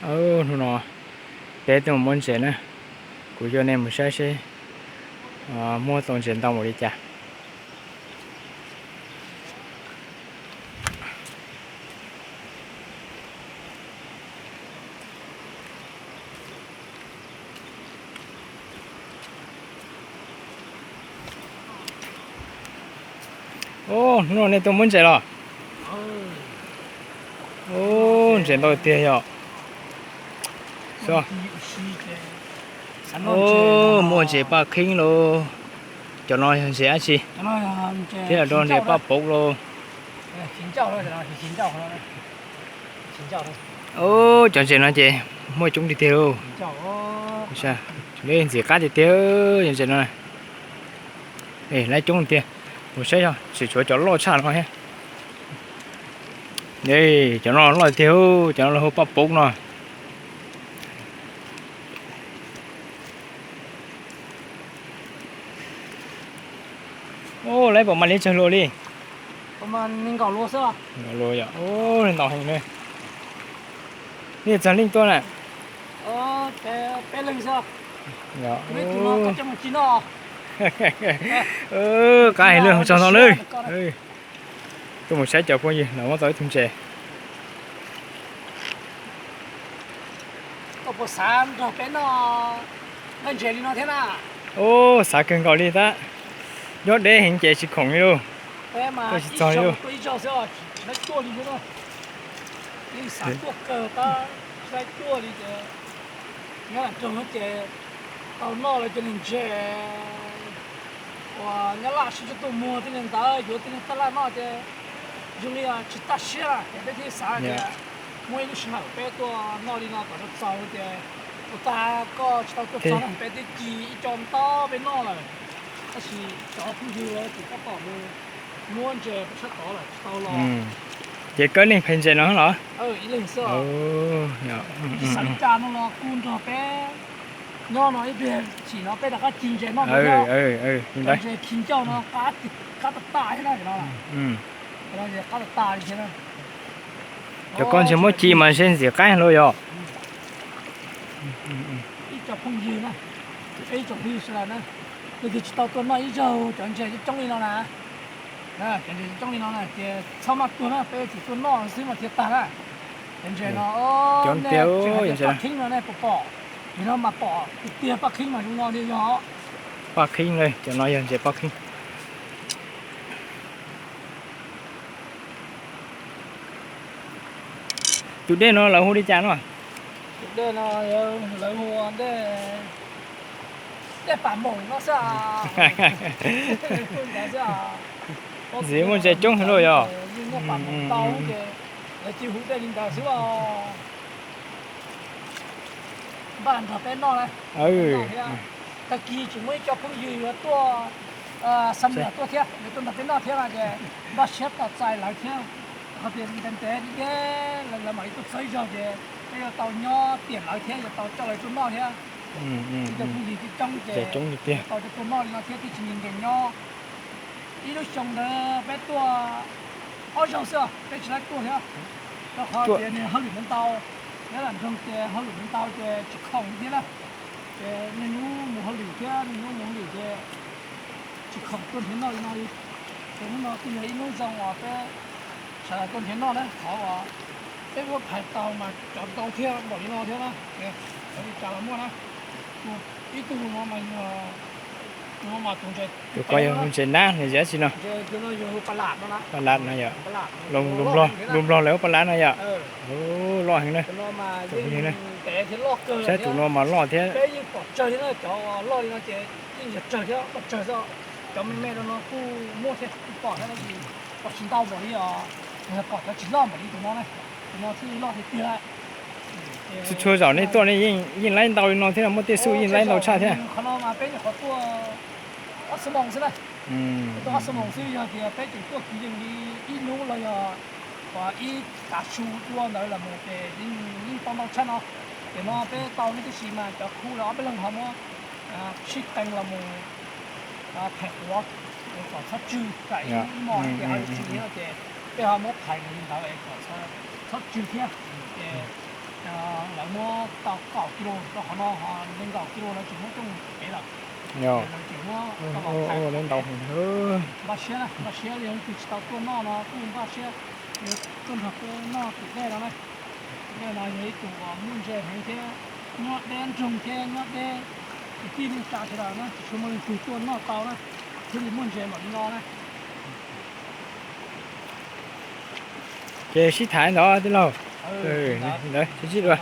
Hnub no peb tuaj mus muab ntses na, kuv coj nej mus saib seb muab tau ntses ntau npaum li cas. Hnub no nej tuaj muab ntses los? Ntses ntau tiag yog. Muaj ntses paj kheeb lauj. Cov no yog ntses dab tsi? Thiab rau ntses paj pauv lauj. Cov ntses no ces muaj coob tiag tiag lauj. Ntxim qab tiag tiag cov ntses no. Lawv coob tiag. Mus saib, tseem tshuav cov loj tshaj no thiab. Cov no loj tiag, cov no lawv hu paj pauv no. Lawv puas mam li tsawg lus li? Nkaum lus, ntau heev na. Nej txog leej tuaj na? Qab heev lawm, tsaug ntau nawb. Tuaj mus saib cov phooj ywg los muab tau ib tug ntses. Koj puas xav nrog peb noj ntses li no thiab na? Ub, xav kawg nkaus li tab. Nyob deb heev ces tsis khoom li lauj. Tuaj tsis txog li lauj. Xav tuaj kawg tab, tsis tau tuaj li ces nyob lam roog ces tau noj lawv cov niag ntses uas nyob Laj sib tsuj tuaj muag tej niag ntawd yuav tej niag taj laj noj ces zoo li tsis tag siab ces peb thiaj xav tias muaj ib lub sij hawm peb tuaj noj li no kom tau txaus tias ua tag koj tsis tau tuaj txog no peb twb ci ib co ntau peb noj lawm. Tab sis cov phooj ywg lawv ces tab tom mus muab ntses pem sab tod lawm tsis tau los. Ces koj ib leeg phem ntses no los? Ib leeg xwb. Tsis xav li cas no los kuj nrog peb nyob no ib pliag chim no peb rov qab ci ntses noj thiab. Ntses khi ncauj no qab tas tas thiab na. Qab tas tas li thiab na. Cov koj ntses muab ci mas ntshe ntxim qab luaj yog. Ib co phooj ywg na, peb ib tsoom phooj ywg sawv daws na, leej twg tsis tau tuaj noj ib zaug cov ntses coob coob li no na, cov ntses coob li no na ces txhob maj tuag na, peb tsis tuaj noj xwb mas thiaj tag na. Cov ntses no, nej tseem hais tias paj kheeb no nej puas pom? Nim no mas pom tiag tiag, paj kheeb mas zoo no thiaj yog. Paj kheeb, cov no yog ntses paj kheeb. Tus dej no lawv hu li cas no? Tus dej no lawv hu dej, dej pam moos no xwb. Ntxiv muaj ntses coob heev lauj yog. Yeej muaj pam moos ntau ces lawv cia hu dej li ntawd xwb os. Npaj nrog peb noj na. Tag kis tseem muaj ib co phooj ywg yuav tuaj, xa mlom tuaj thiab, yuav tuaj nrog peb noj thiab no ces npaj siab tos txais lawv thiab. Qhov tias ntev ntev deb deb lawv mam li tuaj txog ib zaug ces peb yuav tau nyob tiam lawv thiab yuav tau coj lawv tuaj noj thiab. Ib co phooj ywg coob coob ces tau coj tuaj noj li no thiab twb tsis nkees nkees nyob. Ib lub xyoo ntawd peb tuaj ob zaug xwb peb tsis laib tuaj thiab, rau qhov tias niag hauj lwm ntau, nyob lam nroog ces hauj lwm ntau ces tsis khoom thiab na. Ces niaj hnub mus hauj lwm thiab niaj hnub mus hauj lwm ces tsis khoom tuaj nrhiav noj li no li. Ces hnub no kuj yog ib hnub zoo uas peb sawv daws tuaj nrhiav noj na, qhov uas peb muab phais tau mas cov ntau thiab npaum li no thiab na. Li cas los muaj na. Ib tug no mas yog, tus no mas tus ntses, tus ko yog ntses nab los yog dab tsi no? Tus no yog pa lat no yom. Lus Nplog lawv ua pa lat no yom. Loj heev na. Saib tus no mas loj thiab. Peb yeej pom tsawg li na, cov loj li no ces yeej yog tsawg thiab, loj tsawg xwb. Cov me me no kuj muaj thiab, kuj pom thiab, pom tsis ntau npaum li os. Yog pom cov tsis loj npaum li tus no na, tus no thiaj li loj tiag tiag. Txhua txhua zaus nej tuaj nej yeej laib ntau li no thiab, muaj tej xub yeej laib ntau tshaj thiab. Qhov no mas peb nyuam qhuav tuaj ob xuab moos xwb na. Tuaj ob xuab moos xwb, yog tias peb tseem tuaj kwv yees li ib hnub los yog ib tav su dua ntawd los mus ces yeej tau ntau tshaj no. Ces no peb tau neb tib si mas cov khu los ob peb leeg ho muab sib qee los mus thaiv quav kom txhob tsw, tsam ib hmos ces ho yuav tsw thiab ces peb ho muab thaiv mus li ntawd kom txhob tsw thiab. Ces Lawv muab tau kaum kilo rau qhov no, ho nees nkaum kilo lawv tseem muab coj mus pem lawm. Lawv tseem muab tau los thaiv, npaj siab na, npaj siab li tus tsis tau tuaj noj no kuj npaj siab yuav tuaj nrog peb noj tus dej no na. Tus dej no yog ib tug uas muaj ntses heev thiab nyob deb nroog thiab nyob deb kwv tij neej tsa sawv daws na, tsis tshua muaj leej twg tuaj noj tau na, thiaj li muaj ntses npaum li no na. Ces sib tham ntawd tij laug. Ntawd sib ntsib dua.